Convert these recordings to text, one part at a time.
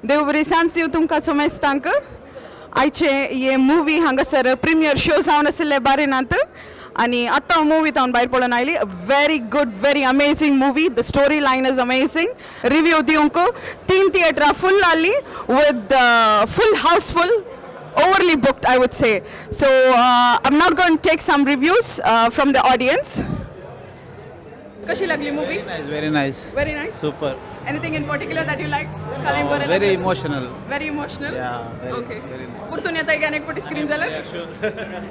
देव बरी सांज दिवं तुमकां समेस्तांक. आयचे हे मुवी हांगासर प्रिमियर शो जावन आशिल्ले बारेनात आनी आतां मुवी तावन भायर पडून आयली. Very good, very amazing movie. The story line is amazing. Review दिवंक तीन थिएटरां फूल जाल्ली with full housefull, overly booked, I would say. So I'm not going to take some reviews from the audience. कशी लागली movie? Nice, very nice. Very nice. Super. Anything in particular that you liked? Very emotional. Very emotional. Yeah, very, very nice. परतून येता एक पटी screen जाल्यार?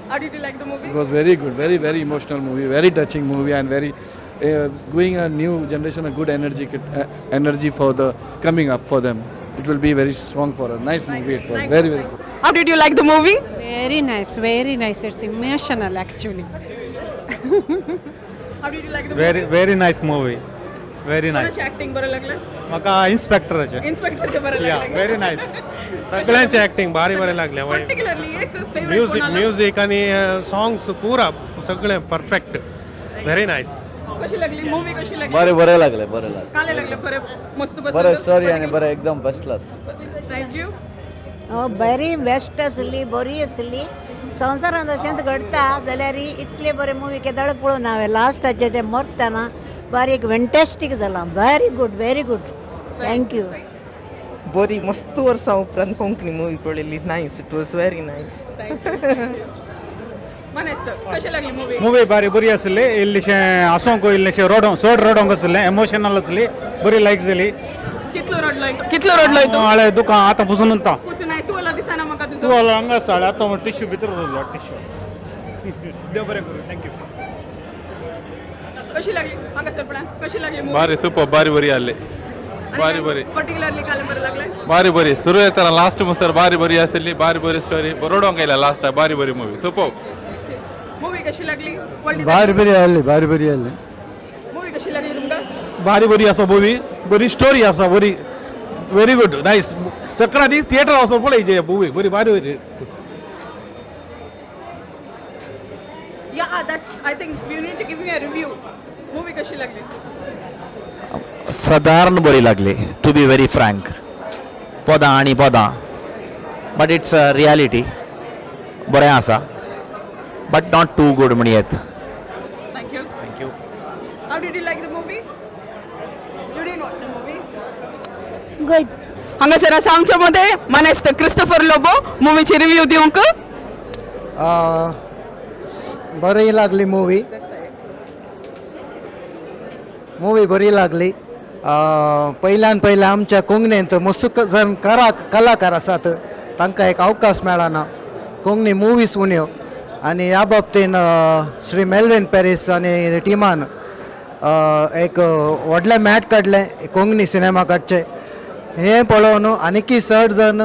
How did you like the movie? It was very good, very, very emotional movie, very touching movie, and very giving a new generation a good energy, energy for the coming up for them. It will be very strong for us. Nice movie it was. Thank Very you. Very good. How did you like the movie? Very nice, very nice. It's emotional, actually. How did you like the Very movie? Very nice movie. Very nice. कोणाची acting बरं लागलं? म्हाका इन्स्पेक्टराचे. इन्स्पेक्टरचे बरं या, लागलं? Very nice. सगळ्यांचे acting भारी बरें लागलें. पर्टिक्युलरली एक फेवरेट? म्युझिक, म्युझिक आणि सॉंग्स पुरा सगळे परफेक्ट, व्हेरी नायस. कशी लागली मूवी, कशी लागली? बरें, बरें लागलें, बरें लागलें. काले लागले बरे, मस्त. बरें स्टोरी आनी बरें, एकदम फर्स्ट क्लास. Thank you. बरी बेस्ट आसली, बरी आसली. संवसारांत अशेंच घडटा जाल्यार इतले बरे मुवी केदळ पळोवन हांवें लास्टाचे ते मरतना बारीक वेंटेस्टीक जालां. Very good, very good, thank you. बरी मस्त. वर्सां उपरांत कोंकणी मुवी पळयली. Nice, it was very nice. मनेस, कशी लागली मूवी? मूवी बारी बरी आसली. इल्लीशें हांसोंक, इल्लेशें रडोंक, चड रडोंक आसलें. एमोशनल आसली, बरी लायक जाली. कितलो रडलोय, कितलो रडलोय तूं? हांवें दुकां आतां पुसून उरता. पुसून तूं वाला दिसना म्हाका तुजो. तूं हांगा आसा, आतां टिश्यू भितर उरलो टिश्यू. देव बरें करूं, thank you. कशी लागली हांगा सर कशी लागली मूवी? ಬಾರಿ ಸೂಪರ್, ಬಾರಿ ಬರಿ ಅಲ್ಲಿ ಬಾರಿ ಬರಿ. पर्टिक्युलरली काले बरं लागले? ಬಾರಿ ಬರಿ, ಸುರು ಆಯ್ತಾರ ಲಾಸ್ಟ್ ಸರ್, ಬಾರಿ ಬರಿ ಅಸಲಿ, ಬಾರಿ ಬರಿ ಸ್ಟೋರಿ. ಬರೋಡಂಗ ಇಲ್ಲ ಲಾಸ್ಟ್. ಬಾರಿ ಬರಿ ಮೂವಿ, ಸೂಪರ್. मूवी कशी लागली? बारी बरी आसली, बारी बरी आसली. मूवी कशी लागली तुमकां? बारी बरी आसा मुवी, बरी स्टोरी आसा, बरी, व्हेरी गुड, नायस. चक्रांनी थिएटर वचून पळयची मुवी, बरी, बारी बरी. Yeah, that's, I think you need to give me a review. Movie कशी लागली? सादारण बरी लागली, टू बी व्हेरी फ्रँक. पदां आनी पदां, बट it's a reality. बरें आसा, but not to good म्हणयेत. Thank you. Thank you. How did you like the movie? You didn't watch the movie? Good. हांगासर आसा आमच्या मध्ये मानेस्त क्रिस्टोफर लोबो मुवीची रिव्ह्यू दिवंक. बरी लागली मुवी, मुवी बरी लागली. पयल्यान पयलें आमच्या कोंकणींत मस्त जण करा कलाकार आसात, तांकां एक अवकाश मेळना. कोंकणी मुवीस उण्यो आनी ह्या बाबतीन श्री मेलवीन पॅरीस आनी टिमान एक व्हडलें मॅट काडलें कोंकणी सिनेमा काडचें. हें पळोवन आनीकय चड जण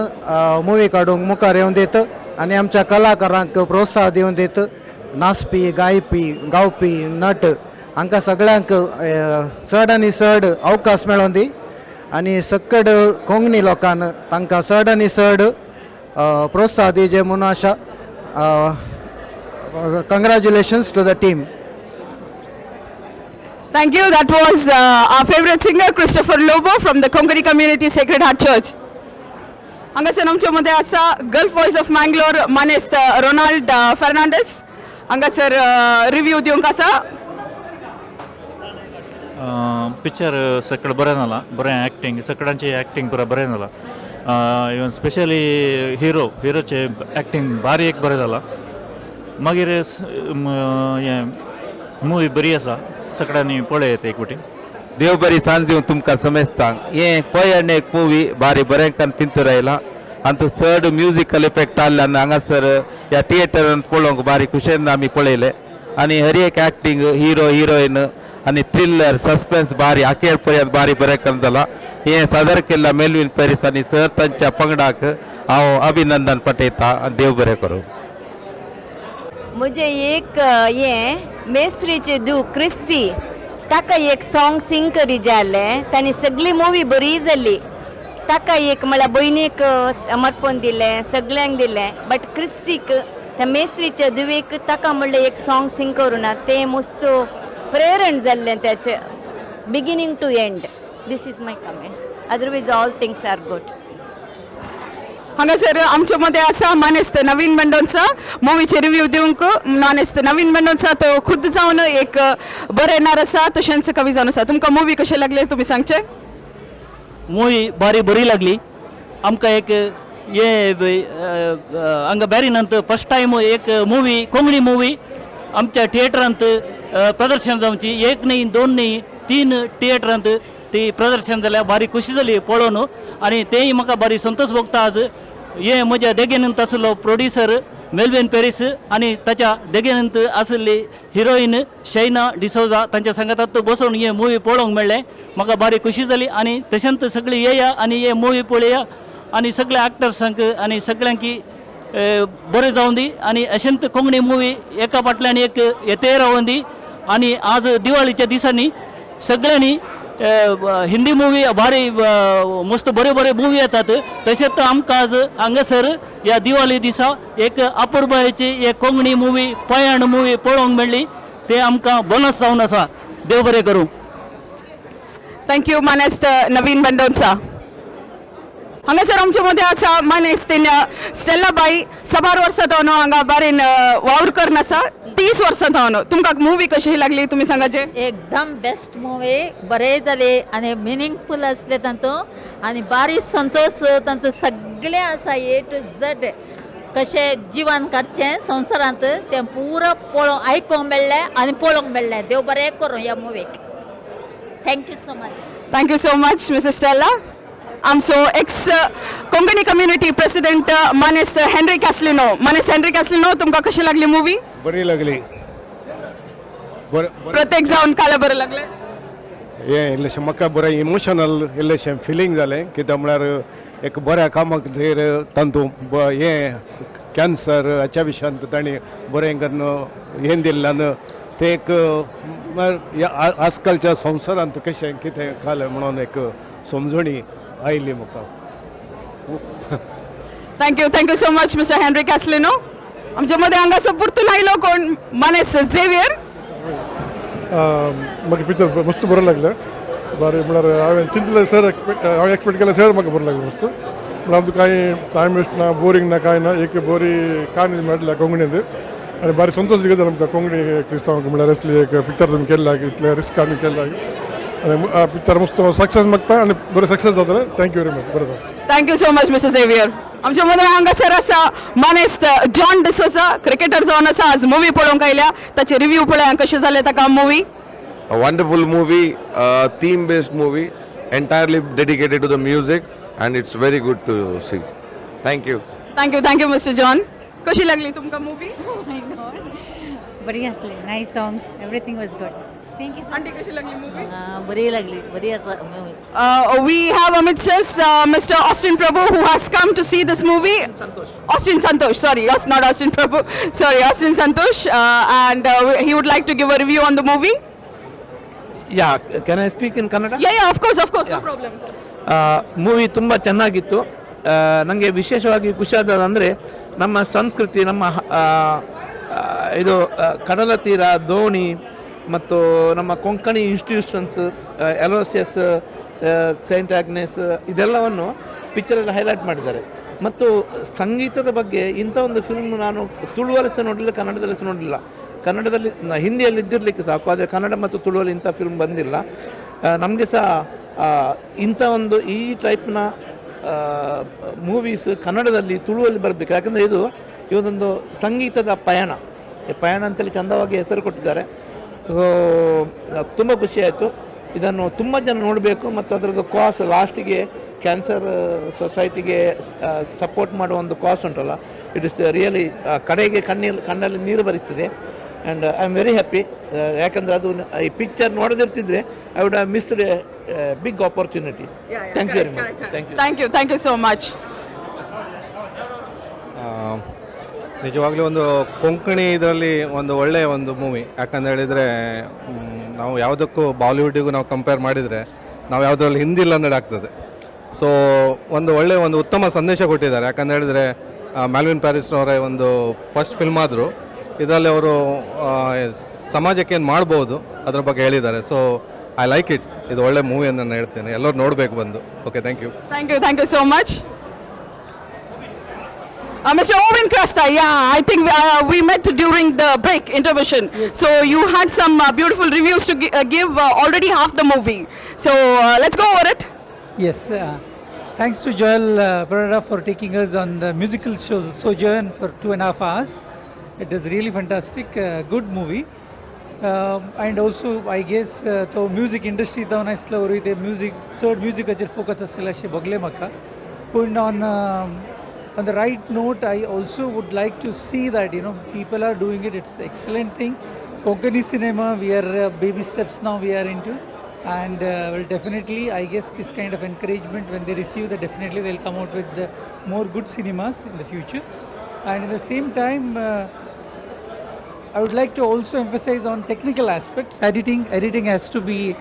मुवी काडूंक मुखार येवन दित आनी आमच्या कलाकारांक प्रोत्साहन दिवन दित. नाचपी, गायपी, गावपी, नट हांकां सगळ्यांक चड आनी चड अवकाश मेळोन दी आनी सकड कोंकणी लोकान तांकां चड आनी चड प्रोत्साहन दिवचें म्हणून आशा. Congratulations to the team. Thank you. That was our favorite singer, Christopher Lobo from the Konkani Community Sacred Heart Church. हांगासर आमच्या मध्ये आसा गल्फ वॉयस ऑफ मँगलोर मानेस्त रोनाल्ड फर्नांडस. हांगासर रिव्ह्यू दिवंक आसा. पिक्चर सगळं बरें जाला, बरें ॲक्टिंग, सगळ्यांची ॲक्टिंग पुरा बरें जाला. इवन स्पेशली हिरो, हिरोचे ॲक्टिंग बारी एक बरें जाला. मागीर हें मुवी बरी आसा, सगळ्यांनी पळयत एक फावटी. देव बरी सांज दिवं तुमकां समेस्तांक. हें पळय, एक मुवी बारी बरें करून पिंतूर आयला आनी चड म्युजिकल इफेक्ट आसल्यान हांगासर ह्या थिएटरान पळोवंक बारी खुशेन आमी पळयलें. आनी हर एक एक्टिंग, हिरो, हिरोईन आनी थ्रिल्लर, सस्पेन्स बारी अखेर पर्यंत बारी बरें करून जाला. हें सादर केल्ल्या मेलवीन पॅरीस आनी सर तांच्या पंगडाक हांव अभिनंदन पाठयता आनी देव बरें करूं. मुझे एक ये मेस्त्रीचे धूव क्रिस्टी, ताका एक सॉंग सिंग करी जालें. ताणी सगळी मुवी बरी जाली. ताका एक म्हळ्यार भयणीक समर्पण दिलें, सगळ्यांक दिलें, बट क्रिस्टीक, त्या मेस्त्रीच्या धुवेक, ताका म्हणलें एक सॉंग सिंग करूं ना. तें मस्त प्रेरण जाल्लें त्याचें beginning to end. This is my comments, otherwise all things are good. हांगासर आमचे मदें आसा मानेस्त नवीन मेंडोन्सा मुवीचे रिव्यू दिवंक. मानेस्त नवीन मेंडोन्सा तो खुद्द जावन एक बरयणार आसा, तशेंच कवी जावन आसा. तुमकां मुवी कशें लागले तुमी सांगचे. मुवी बारी बरी लागली आमकां. एक हे हांगा बॅरिनांत फर्स्ट टायम एक मुवी, कोंकणी मुवी आमच्या थिएटरांत प्रदर्शन जावची. एक न्ही, दोन न्ही, तीन थिएटरांत ती प्रदर्शन जाल्या. बारी खुशी जाली पळोवन आनी तेय म्हाका बारी संतोश भोगता. आज हे म्हज्या देगेनंत आसलो प्रोड्युसर मेलवीन पेरीस आनी ताच्या देगेनंत आशिल्ली हिरोईन शैना डिसोजा, तांच्या सांगातात बसून हे मुवी पळोवंक मेळ्ळें. म्हाका बारी खुशी जाली आनी तशेंच सगळी येया आनी हे मुवी पळया आनी सगळ्या एक्टर्सांक आनी सगळ्यांकी बरें जावं दी आनी अशेंच कोंकणी मुवी एका फाटल्यान एक येते रावूं दी. आनी आज दिवाळीच्या दिसांनी सगळ्यांनी हिंदी मुवी भारी मस्त बऱ्यो बऱ्यो मुवी येतात, तशेंच आमकां आज हांगासर ह्या दिवाळी दिसा एक अपुरबायेची एक कोंकणी मुवी पयाण मुवी पळोवंक मेळ्ळी, ते आमकां बोनस जावन आसा. देव बरें करूं. Thank you मानेस्त नवीन मेंडोन्सा. हांगासर आमचे मदें आसा मानेस्त स्टेल्ला बाई. साबार वर्सां जावन हांगा बारेन वावर करून आसा, 30 वर्सां जावन. तुमकां मुवी कशी लागली तुमी सांगाचे. एकदम बेस्ट मुवी, बरें जाले आनी मिनिंगफूल आसले तातूंत आनी बारीक संतोष तांचो सगळें आसा. ए टू झेड कशें जिवन काडचें संवसारांत तें पुरो पळोवंक आयकोंक मेळ्ळें आनी पळोवंक मेळ्ळें. देव बरें करूं ह्या मुवीक. Thank you so much. Thank you so much, Mrs Stella. आमचो एक्स कोंकणी कम्युनिटी प्रेसिडेंट मानेस्त हेनरी कॅसलिनो. मानेस्त हेनरी कॅसलिनो, तुमकां कशी लागली मुवी? बरी लागली, बरें. प्रत्येक जावन काल्या बरें लागलें. हें इल्लेशें म्हाका बरें इमोशनल इल्लेशें फिलींग जालें. कित्याक म्हळ्यार एक बऱ्या कामा खातीर तातूंत हें कॅन्सर हाच्या विशयांत तांणी बरें करून हें दिल्ल्यान तें एक आजकालच्या संवसारांत कशें कितें घालें म्हणून एक समजणी आयली म्हाका. Thank you, thank you so much, Mister Henry Caslino. आमच्या मध्ये हांगासर परतून आयलो कोण, मानेस्त झेवियर. म्हाका पिक्चर मस्त बरें लागलें. बरें म्हळ्यार हांवें चिंतलें सर, एक्सपेक्ट हांवें एक्सपेक्ट केलें सर, म्हाका बरें लागलें मस्त. म्हळ्यार आमकां कांय टायम वेस्ट ना, बोरींग ना, कांय ना. एक बरी काणी मेळ्ळ्या कोंकणींत आनी बारी संतोश जालो आमकां कोंकणी क्रिस्तांवांक. म्हळ्यार असली एक पिक्चर तुमी केल्ल्या, इतलें रिस्कान केल्ल्या आनी पिक्चर मस्त सक्सेस मागता आनी बरें सक्सेस जातलें. Thank you very much. बरें जालें. Thank you so much, Mister Xavier. आमच्या मध्ये हांगासर आसा मानेस्त जॉन डिसोजा, क्रिकेटर जावन आसा. आज मुवी पळोवंक आयल्या, ताचे रिव्यू पळया कशें जालें ताका movie. A wonderful movie, theme based movie, entirely dedicated to the music, and it's very good to see. Thank you. Thank you, thank you, Mister John. कशी लागली तुमकां मुवी? बरी आसली. Nice songs, everything was good. Thank you. Aunty, कशी लागली movie? बरी लागली, बरी आसा movie. We have amidst us Mr. Austin Prabhu, who has come to see this movie. Santosh. Austin Santosh, sorry, not Austin Prabhu. Sorry, Austin Santosh. And he would like to give a review on the movie. Yeah, can I speak in Kannada? Yeah, of course, no problem. Movie ತುಂಬ ಚೆನ್ನಾಗಿತ್ತು. ನನಗೆ ವಿಶೇಷವಾಗಿ ಖುಷಿಯಾದದಂದರೆ ನಮ್ಮ ಸಂಸ್ಕೃತಿ, ನಮ್ಮ ಇದು ಕಡಲ ತೀರ, ದೋಣಿ ಮತ್ತು ನಮ್ಮ Konkani institutions, Aloysius, Saint Agnes, ಇದೆಲ್ಲವನ್ನು ಪಿಕ್ಚರಲ್ಲಿ ಹೈಲೈಟ್ ಮಾಡಿದ್ದಾರೆ. ಮತ್ತು ಸಂಗೀತದ ಬಗ್ಗೆ ಇಂಥ ಒಂದು ಫಿಲ್ಮ್ ನಾನು ತುಳುವಲ್ಲಿ ಸಹ ನೋಡಲಿಲ್ಲ, ಕನ್ನಡದಲ್ಲಿ ಸಹ ನೋಡಲಿಲ್ಲ. ಕನ್ನಡದಲ್ಲಿ ಹಿಂದಿಯಲ್ಲಿ ಇದ್ದಿರಲಿಕ್ಕೆ ಸಾಕು, ಆದರೆ ಕನ್ನಡ ಮತ್ತು ತುಳುವಲ್ಲಿ ಇಂಥ ಫಿಲ್ಮ್ ಬಂದಿಲ್ಲ. ನಮಗೆ ಸಹ ಇಂಥ ಒಂದು ಈ ಟೈಪ್ನ ಮೂವೀಸ್ ಕನ್ನಡದಲ್ಲಿ, ತುಳುವಲ್ಲಿ ಬರಬೇಕು. ಯಾಕಂದರೆ ಇದು ಇವೊಂದೊಂದು ಸಂಗೀತದ ಪಯಣ. ಈ ಪಯಣ ಅಂತೇಳಿ ಚಂದವಾಗಿ ಹೆಸರು ಕೊಟ್ಟಿದ್ದಾರೆ. ಸೊ ತುಂಬ ಖುಷಿಯಾಯಿತು. ಇದನ್ನು ತುಂಬ ಜನ ನೋಡಬೇಕು. ಮತ್ತು ಅದರದ್ದು ಕಾಸ್ ಲಾಸ್ಟಿಗೆ ಕ್ಯಾನ್ಸರ್ ಸೊಸೈಟಿಗೆ ಸಪೋರ್ಟ್ ಮಾಡುವ ಒಂದು ಕಾಸ್ ಉಂಟಲ್ಲ, it is really ಕಡೆಗೆ ಕಣ್ಣಲ್ಲಿ ನೀರು ಬರಿಸ್ತದೆ. And I am very happy. ಯಾಕಂದರೆ ಅದು ಈ picture ನೋಡದಿರ್ತಿದ್ರೆ I would have missed a big opportunity. Thank you very much. Thank you. Thank you, thank you so much. ನಿಜವಾಗ್ಲೂ ಒಂದು ಕೊಂಕಣಿ ಇದರಲ್ಲಿ ಒಂದು ಒಳ್ಳೆಯ ಒಂದು ಮೂವಿ. ಯಾಕಂತ ಹೇಳಿದರೆ ನಾವು ಯಾವುದಕ್ಕೂ ಬಾಲಿವುಡ್ಡಿಗೂ ನಾವು ಕಂಪೇರ್ ಮಾಡಿದರೆ ನಾವು ಯಾವುದರಲ್ಲಿ ಹಿಂದಿಲ್ಲ ಅನ್ನೋದು ಆಗ್ತದೆ. ಸೊ ಒಂದು ಒಳ್ಳೆಯ ಒಂದು ಉತ್ತಮ ಸಂದೇಶ ಕೊಟ್ಟಿದ್ದಾರೆ. ಯಾಕಂತ ಹೇಳಿದರೆ ಮ್ಯಾಲ್ವಿನ್ ಪ್ಯಾರಿಸ್ನವರ ಒಂದು ಫಸ್ಟ್ ಫಿಲ್ಮ್ ಆದರೂ ಇದರಲ್ಲಿ ಅವರು ಸಮಾಜಕ್ಕೆ ಏನು ಮಾಡ್ಬೋದು ಅದ್ರ ಬಗ್ಗೆ ಹೇಳಿದ್ದಾರೆ. So I like it. ಇದು ಒಳ್ಳೆ ಮೂವಿ ಅಂತ ನಾನು ಹೇಳ್ತೇನೆ. ಎಲ್ಲರೂ ನೋಡಬೇಕು ಬಂದು. Okay, thank you. Thank you, thank you so much. Mr. Owen Crasta, yeah, I think we met during the break intermission. So you had some beautiful reviews to give already half the movie. So let's go over it. Yes, thanks to Joel Pereira for taking us on the musical show Sojourn for 2.5 hours. It is really fantastic, good movie. And also, I guess, तो music industry जावन आसलो वरवीं ते music चड म्युझिकाचेर focus आसलें अशें भोगलें म्हाका. पूण on the right note, I also would like to see that people are doing it. It's excellent thing. Konkani cinema, we are baby steps now we are into, and well, definitely I guess this kind of encouragement when they receive that, definitely they'll come out with the more good cinemas in the future. And in the same time, I would like to also emphasize on technical aspects. Editing has to be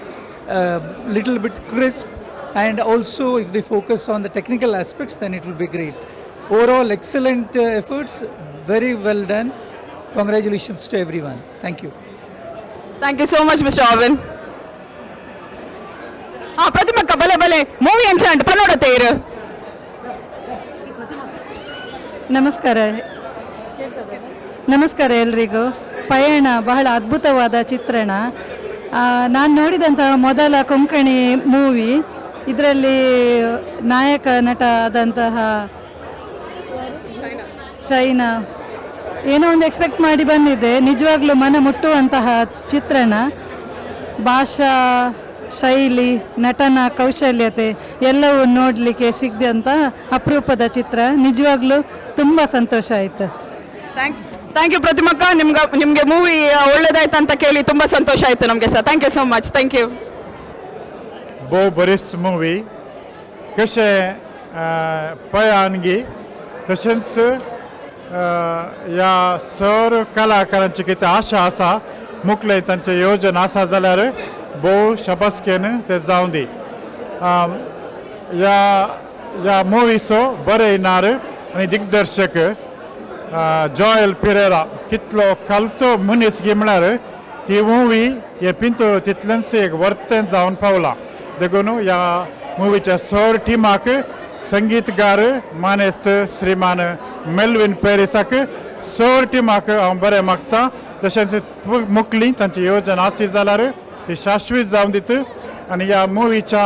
little bit crisp, and also if they focus on the technical aspects, then it will be great. Overall, excellent efforts, very well done. Congratulations to everyone. Thank you. Thank you so much, Mr. Owen. ಪ್ರತಿಮಕ್ಕ ಬಲೆ ಬಲೆ movie ಎಂಚ ಪನ್ನೋಡ ತೇರು. ನಮಸ್ಕಾರ, ನಮಸ್ಕಾರ ಎಲ್ರಿಗೂ. ಪಯಣ ಬಹಳ ಅದ್ಭುತವಾದ ಚಿತ್ರಣ. ನಾನು ನೋಡಿದಂತಹ ಮೊದಲ ಕೊಂಕಣಿ ಮೂವಿ. ಇದರಲ್ಲಿ ನಾಯಕ ನಟ ಆದಂತಹ ಶೈನಾ, ಏನೋ ಒಂದು ಎಕ್ಸ್ಪೆಕ್ಟ್ ಮಾಡಿ ಬಂದಿದ್ದೆ, ನಿಜವಾಗ್ಲೂ ಮನ ಮುಟ್ಟುವಂತಹ ಚಿತ್ರಣ. ಭಾಷಾ ಶೈಲಿ, ನಟನ ಕೌಶಲ್ಯತೆ ಎಲ್ಲವೂ ನೋಡಲಿಕ್ಕೆ ಸಿಗದಂಥ ಅಪರೂಪದ ಚಿತ್ರ. ನಿಜವಾಗ್ಲೂ ತುಂಬ ಸಂತೋಷ ಆಯಿತು. Thank you ಪ್ರತಿಮಕ್ಕ. ನಿಮಗೆ ಮೂವಿ ಒಳ್ಳೇದಾಯ್ತು ಅಂತ ಕೇಳಿ ತುಂಬ ಸಂತೋಷ ಆಯಿತು ನಮಗೆ sir. Thank you so much. Thank you. भोव बरीच मुवी कशें पयानगी तशेंच ह्या सर कलाकारांची कितें आशा आसा मुखले तांचें योजन आसा जाल्यार भोव शाबासकेन तें जावं दी. ह्या ह्या मुवीचो बरयणार आनी दिग्दर्शक जॉयल पिरेरा कितलो खालतो मनीस गी म्हळ्यार ती मुवी हे पिंतू तितलेंच एक वर्तें जावन पावलां. देखून ह्या मुवीच्या सर टिमाक संगीतकार मानेस्त श्रीमान मेल्विन पेरिसाक सर टिमाक हांव बरें मागता. तशेंच मुखली तांची योजना आसली जाल्यार ती शाश्वीत जावन दित. आनी ह्या मुवीच्या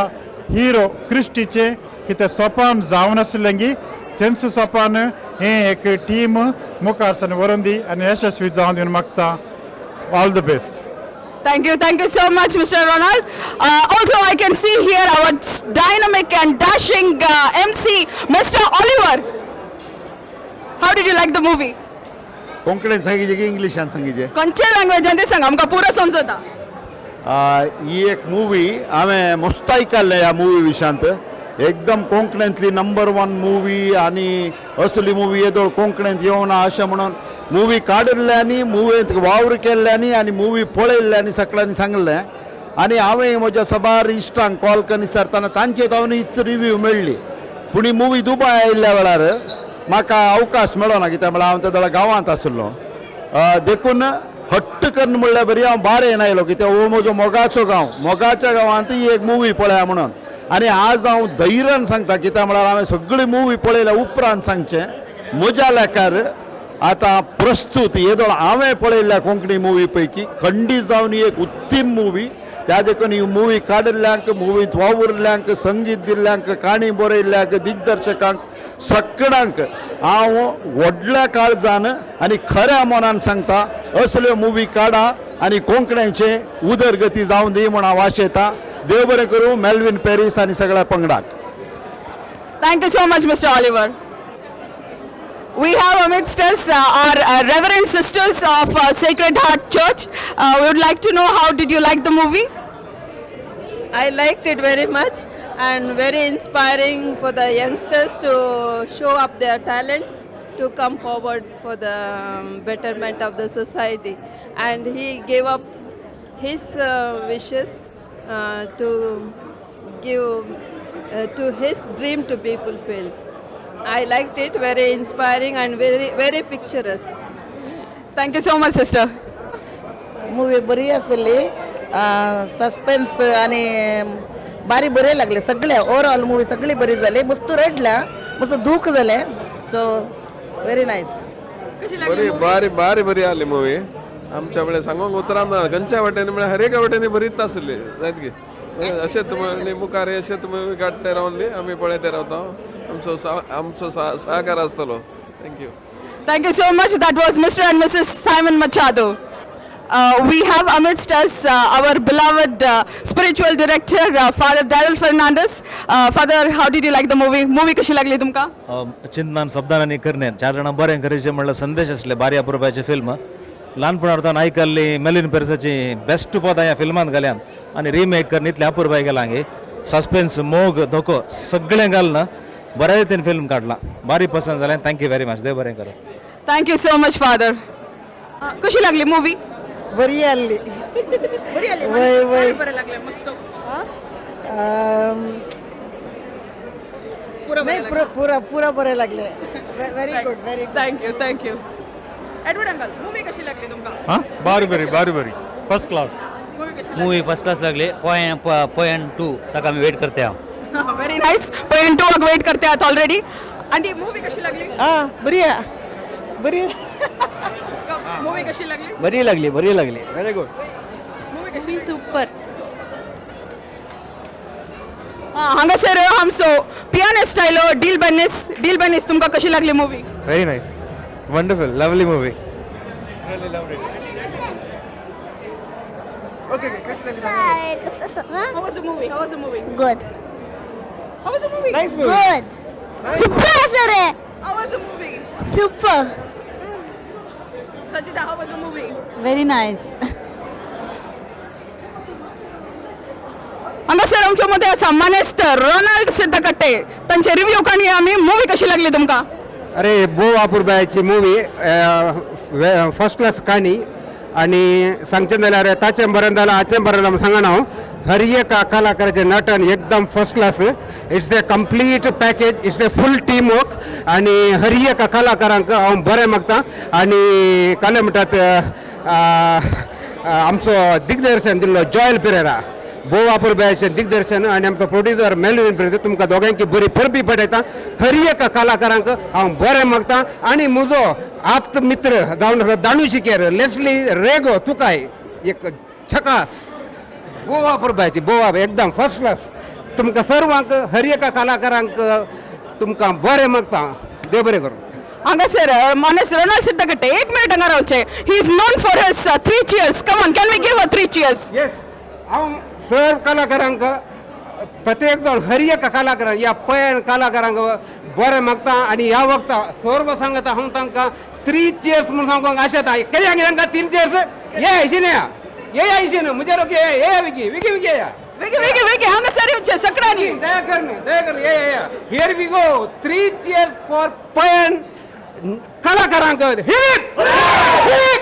हिरो क्रिस्टीचें कितें सोपान जावन आसलें गी तेंच सोपान हें एक टीम मुखार सान व्हरून दी आनी यशस्वी जावन दिवन मागता. All the best. Thank you so much, Mr. Ronald. Also, I can see here our dynamic and dashing MC, Mr. Oliver. How did you like the movie? कोंकणीन सांगिजे की इंग्लिशान सांगिजे? खंयचे लँग्वेजान ते सांग, आमकां पुरो समजता. ही एक मूवी हांवें मस्त आयकल्लें. ह्या मुवी विशांत एकदम कोंकणींतली नंबर 1 मूवी आनी असली मुवी येदोळ कोंकणींत येवना अशें म्हणून मुवी काडिल्ल्यांनी, मुवींत वावर केल्ल्यांनी आनी मुवी पळयल्ल्यांनी सगळ्यांनी सांगलें. आनी हांवें म्हज्या सबार इश्टांक कॉल करून विचारतना तांचे तावन हीच रिव्यू मेळ्ळी. पूण ही मुवी दुबाय आयिल्ल्या वेळार म्हाका अवकाश मेळना, कित्याक म्हळ्यार हांव त्या गांवांत आशिल्लो. देखून हट्ट करून म्हणल्यार बरी हांव बारेन आयलो, कित्याक हो म्हजो मोगाचो गांव, मोगाच्या गांवांत ही एक मुवी पळया म्हणून. आनी आज हांव धैर्यान सांगता, कित्याक म्हळ्यार हांवें सगळी मुवी पळयल्या उपरांत सांगचें म्हज्या लेखार आतां प्रस्तूत येदोळ हांवें पळयल्ल्या कोंकणी मुवी पैकी खंडीत जावन ही एक उत्तीम मुवी. त्या देखून ही मुवी काडिल्ल्यांक, मुवींत वावुरल्यांक, संगीत दिल्ल्यांक, काणी बरयल्ल्यांक, दिग्दर्शकांक, सगळ्यांक हांव व्हडल्या काळजान आनी खऱ्या मनान सांगता, असल्यो मुवी काडा आनी कोंकण्याचे उदरगती जावं दी म्हूण हांव आशेतां. देव बरें करूं मेल्विन पेरीस आनी सगळ्या पंगडाक. Thank you so much, Mr. Oliver. We have amidst us our Reverend Sisters of Sacred Heart Church. We would like to know, how did you like the movie? I liked it very much and very inspiring for the youngsters to show up their talents, to come forward for the betterment of the society. And he gave up his wishes to give to his dream to be fulfilled. I liked it, very inspiring and very, very picturesque. Thank you so much, sister. Movie बरी आसली, suspense आनी बारी बरें लागलें सगळें. Overall movie सगळी बरी जाली. मस्त रडल्या, मस्त दूख जालें. So Very nice. बरी बारी बारी बरी आसली मुवी आमच्या म्हळ्यार सांगूंक उतरां ना खंयच्या वाटेन म्हळ्यार हर एका वाटेन बरीच आसली जायत की अशेंच तुमी मुखार अशेंच मुवी काडटे रावली आमी पळयते रावता आमचो आमचो सहकार आसतलो. Thank you. Thank you so much. That was Mr. and Mrs. Simon Machado. We have amidst us our beloved spiritual director, Father Daryl Fernandez. Father, how did you like the movie? Movie कशी लागली तुमका? चिंतनान शब्दान आनी करण्यान चार जाणां बरें करीचें म्हणल्यार संदेश आसले. बारी अपुरबायचें फिल्म. ल्हानपणार तावन आयकल्ली मेलिन पेरसाची बेस्ट पदां ह्या फिल्मांत घाल्यान आनी रिमेक करून इतलें अपुरबाय केलां गे. सस्पेन्स, मोग, धोको सगळें घालून बऱ्या रितीन फिल्म काडलां. बारी पसंत जालें. Thank you very much. देव बरें करूं. Thank you so much, Father. कशी लागली मूवी? बरी आसली. बरी आसली. वय वय. बरें लागलें मस्त. नाही, पुरा पुरा पुरा बरें लागलें. Very good, very good. Thank you, thank you. Edward uncle, movie कशी लागली तुमकां? हां, बारी बरी, बारी बरी, first class. Movie first class लागली. 0.2 ताका आमी वेट करते. हांव व्हेरी नायस. 0.2 वेट करते आहात ऑलरेडी. आंटी, मूवी कशी लागली? हां, बरी आहे, बरी. मूवी कशी लागली? बरी लागली, बरी लागली. Very good. Movie कशी? सुपर. हांगासर आमचो पियानिस्ट आयलो, डील बेनिस. डील बेनिस, तुमकां कशी लागली movie? Very nice, wonderful, lovely movie. Okay, How was the movie? How was the movie? Good. How was the movie? Nice movie. Good. Super, sir. How was the movie? Super. Sajida, how was the movie? Very nice. हांगासर आमच्या मध्ये आसा मानेस्त Ronald सिद्धकट्टे. तांचे review काणी आमी. Movie कशी लागली तुमकां? अरे, भोव अपुरबायेची मुवी, फर्स्ट क्लास काणी. आनी सांगचें जाल्यार ताचें बरें जालां, हाचें बरें जालां सांगना हांव. हर एक कलाकाराचें नटन एकदम first class. It's a complete package, it's a full team work. आनी हर एक कलाकारांक हांव बरें मागता. आनी काले म्हणटात, आमचो दिग्दर्शन दिल्लो जॉयल पिरेरा, भोव अपुरबायेचें दिग्दर्शन, आनी आमचो प्रोड्युसर मेलवीन पिरेरा, तुमकां दोगांयकी बरी परबी पडयता. हर एक कलाकारांक हांव बरें मागता. आनी म्हजो आप्त मित्र जावन आसा दाणू शिकेर लेस्ली रेगो, तुकाय एक छकास. भोव अपुरबायेची, भोव एकदम फर्स्ट क्लास. तुमकां सर्वांक, हर एका कलाकारांक तुमकां बरें मागता. देव बरें करूं. हांगासर मानेस्त रोनाल्ड सिद्धकट्टे एक मिनिट हांगा रावचे. He is known for his three cheers. Come on, can we give a three cheers? Yes. हांव सर्व कलाकारांक, प्रत्येक जाण, हर एक कलाकारांक, ह्या पयण कलाकारांक बरें मागता. आनी ह्या वखता सर्व सांगता हांव तांकां थ्री चियर्स म्हूण सांगूंक आशेता. केन्ना तांकां तीन चियर्स? ये आयशीन या, ये आयशीन म्हजे रोख ये ये विकी विकी विकी या. वेगी वेगी वेगी, हांगासर येवचे सगळ्यांनी. दया कर, दया कर, ये ये. Here we go, three cheers for पयण कलाकारांक. Hip hip.